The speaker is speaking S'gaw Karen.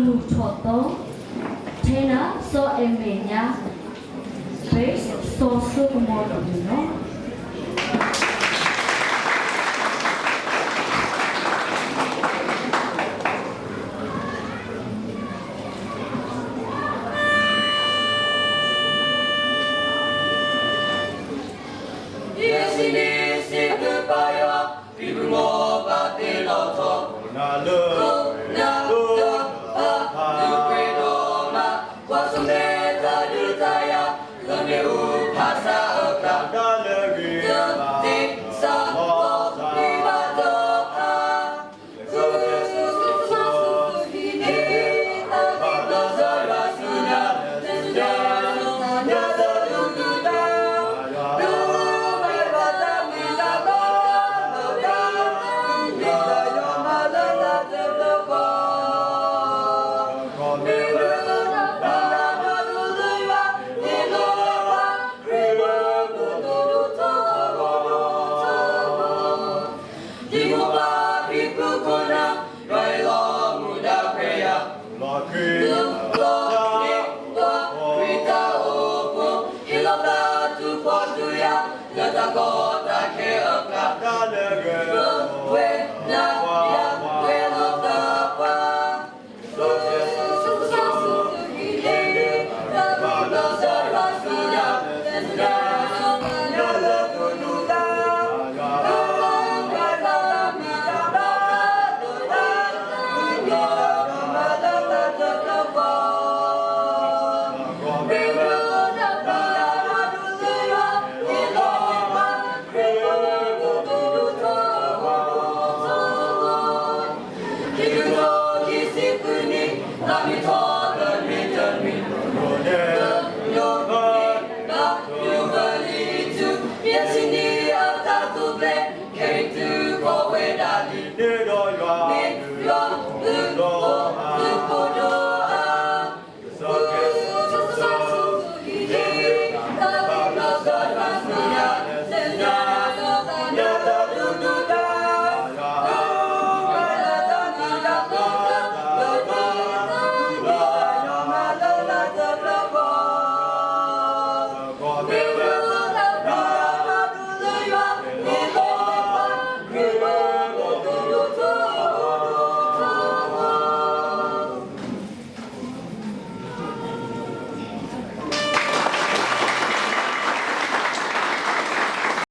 မုၢ်ထီၣ်သီ tenor စီၤအဲၣ်မဲာ်ညါ bass စီၤစိကမီၤတမုၢ်လီၤ. ယဲၢ်ဆံန့ၣ် စံးဘျုးပၢ်ယွၤ ပံၤပမိၢ်ဘၣ်သ့ၣ်နီၣ်ထီၣ် နၤလၢပှဲၤဒီးမး ကွၢ်ဆၢၣ်မဲာ်တၢ်ဒုးတၢ်ယၤ လၢမ့ၣ်အူဖးဆါအကျါ တသ့စးထီၣ် ပျံၤဘၣ်တဖၣ် ဒ်မိၢ်ပၢ်ဖံဖုခိၣ်နၢ် ယွၤဟ့ၣ်လီၤမူဒါခွဲးယာ် လီၤခရံာ်လီၤန့ၢ်ပှၤ ခရံာ်တၢ်အိၣ်ဖှိၣ် ဟ့ၣ်လီၤသးတူၢ်ဖှီၣ်တူၢ်ယာ် လၢတၢ်ကီတၢ်ခဲအကျါ တၢ်လၢဂ့ၤဝဲ